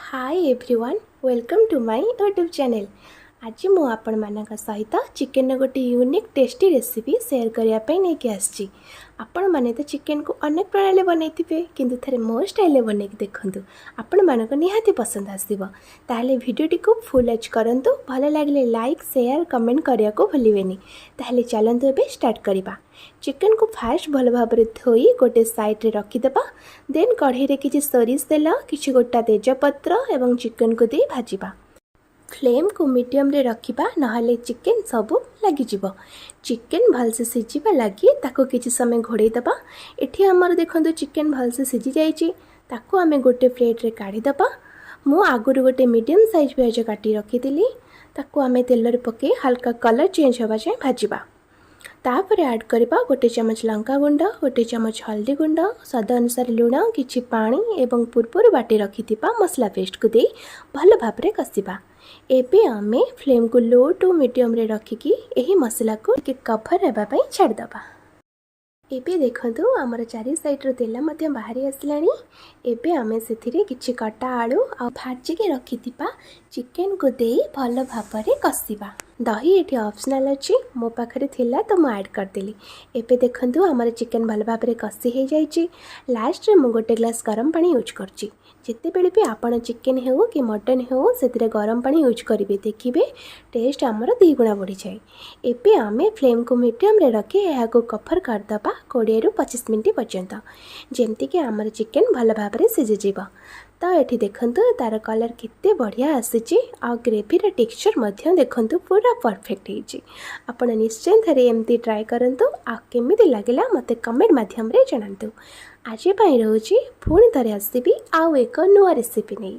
Hi everyone, welcome to my YouTube channel. ଆଜି ମୁଁ ଆପଣମାନଙ୍କ ସହିତ ଚିକେନର ଗୋଟେ ୟୁନିକ୍ ଟେଷ୍ଟି ରେସିପି ସେୟାର କରିବା ପାଇଁ ନେଇକି ଆସିଛି। ଆପଣମାନେ ତ ଚିକେନକୁ ଅନେକ ପ୍ରଣାଳୀରେ ବନେଇଥିବେ, କିନ୍ତୁ ଥରେ ମୋ ଷ୍ଟାଇଲରେ ବନେଇକି ଦେଖନ୍ତୁ, ଆପଣମାନଙ୍କୁ ନିହାତି ପସନ୍ଦ ଆସିବ। ତାହେଲେ ଭିଡ଼ିଓଟିକୁ ଫୁଲ୍ ୱାଚ୍ କରନ୍ତୁ। ଭଲ ଲାଗିଲେ ଲାଇକ୍, ସେୟାର, କମେଣ୍ଟ କରିବାକୁ ଭୁଲିବେନି। ତାହେଲେ ଚାଲନ୍ତୁ, ଏବେ ଷ୍ଟାର୍ଟ କରିବା। ଚିକେନକୁ ଫାଷ୍ଟ ଭଲ ଭାବରେ ଧୋଇ ଗୋଟେ ସାଇଡ଼୍ରେ ରଖିଦେବା। ଦେନ୍ କଢ଼େଇରେ କିଛି ସୋରିଷ ତେଲ, କିଛି ଗୋଟା ତେଜପତ୍ର ଏବଂ ଚିକେନକୁ ଦେଇ ଭାଜିବା। ଫ୍ଲେମ୍କୁ ମିଡ଼ିୟମରେ ରଖିବା, ନହେଲେ ଚିକେନ୍ ସବୁ ଲାଗିଯିବ। ଚିକେନ୍ ଭଲସେ ସିଝିବା ଲାଗି ତାକୁ କିଛି ସମୟ ଘୋଡ଼େଇ ଦେବା। ଏଠି ଆମର ଦେଖନ୍ତୁ, ଚିକେନ୍ ଭଲସେ ସିଝି ଯାଇଛି। ତାକୁ ଆମେ ଗୋଟେ ପ୍ଲେଟ୍ରେ କାଢ଼ିଦେବା। ମୁଁ ଆଗରୁ ଗୋଟେ ମିଡ଼ିୟମ୍ ସାଇଜ୍ ପିଆଜ କାଟି ରଖିଥିଲି। ତାକୁ ଆମେ ତେଲରେ ପକାଇ ହାଲକା କଲର୍ ଚେଞ୍ଜ ହେବା ଯାଏଁ ଭାଜିବା। ତାପରେ ଆଡ଼୍ କରିବା 1 ଚାମଚ ଲଙ୍କା ଗୁଣ୍ଡ, 1 ଚାମଚ ହଳଦୀ ଗୁଣ୍ଡ, ସ୍ୱାଦ ଅନୁସାରେ ଲୁଣ, କିଛି ପାଣି ଏବଂ ପୂର୍ବରୁ ବାଟି ରଖିଥିବା ମସଲା ପେଷ୍ଟକୁ ଦେଇ ଭଲ ଭାବରେ କଷିବା। ଏବେ ଆମେ ଫ୍ଲେମ୍କୁ ଲୋ ଟୁ ମିଡ଼ିୟମରେ ରଖିକି ଏହି ମସଲାକୁ ଟିକେ କଭର୍ ହେବା ପାଇଁ ଛାଡ଼ିଦେବା। ଏବେ ଦେଖନ୍ତୁ, ଆମର ଚାରି ସାଇଡ଼ରୁ ତେଲ ମଧ୍ୟ ବାହାରି ଆସିଲାଣି। ଏବେ ଆମେ ସେଥିରେ କିଛି କଟା ଆଳୁ ଆଉ ଭାଜିକି ରଖିଥିବା ଚିକେନକୁ ଦେଇ ଭଲ ଭାବରେ କଷିବା। ଦହି ଏଠି ଅପସନାଲ୍ ଅଛି। ମୋ ପାଖରେ ଥିଲା ତ ମୁଁ ଆଡ଼୍ କରିଦେଲି। ଏବେ ଦେଖନ୍ତୁ, ଆମର ଚିକେନ ଭଲ ଭାବରେ କଷି ହେଇଯାଇଛି। ଲାଷ୍ଟରେ ମୁଁ 1 ଗ୍ଲାସ୍ ଗରମ ପାଣି ୟୁଜ୍ କରୁଛି। ଯେତେବେଳେ ବି ଆପଣ ଚିକେନ ହେଉ କି ମଟନ୍ ହେଉ, ସେଥିରେ ଗରମ ପାଣି ୟୁଜ୍ କରିବେ, ଦେଖିବେ ଟେଷ୍ଟ ଆମର 2 ଗୁଣା ବଢ଼ିଯାଏ। ଏବେ ଆମେ ଫ୍ଲେମ୍କୁ ମିଡ଼ିୟମରେ ରଖି ଏହାକୁ କଭର୍ କରିଦେବା 20ରୁ 25 ମିନିଟ୍ ପର୍ଯ୍ୟନ୍ତ, ଯେମିତିକି ଆମର ଚିକେନ ଭଲ ଭାବରେ ସିଝିଯିବ। ତ ଏଠି ଦେଖନ୍ତୁ, ତା'ର କଲର୍ କେତେ ବଢ଼ିଆ ଆସିଛି ଆଉ ଗ୍ରେଭିର ଟେକ୍ସଚର୍ ମଧ୍ୟ ଦେଖନ୍ତୁ, ପୁରା ପରଫେକ୍ଟ ହେଇଛି। ଆପଣ ନିଶ୍ଚୟ ଥରେ ଏମିତି ଟ୍ରାଏ କରନ୍ତୁ ଆଉ କେମିତି ଲାଗିଲା ମୋତେ କମେଣ୍ଟ ମାଧ୍ୟମରେ ଜଣାନ୍ତୁ। ଆଜି ପାଇଁ ରହୁଛି। ପୁଣି ଥରେ ଆସିବି ଆଉ ଏକ ନୂଆ ରେସିପି ନେଇ।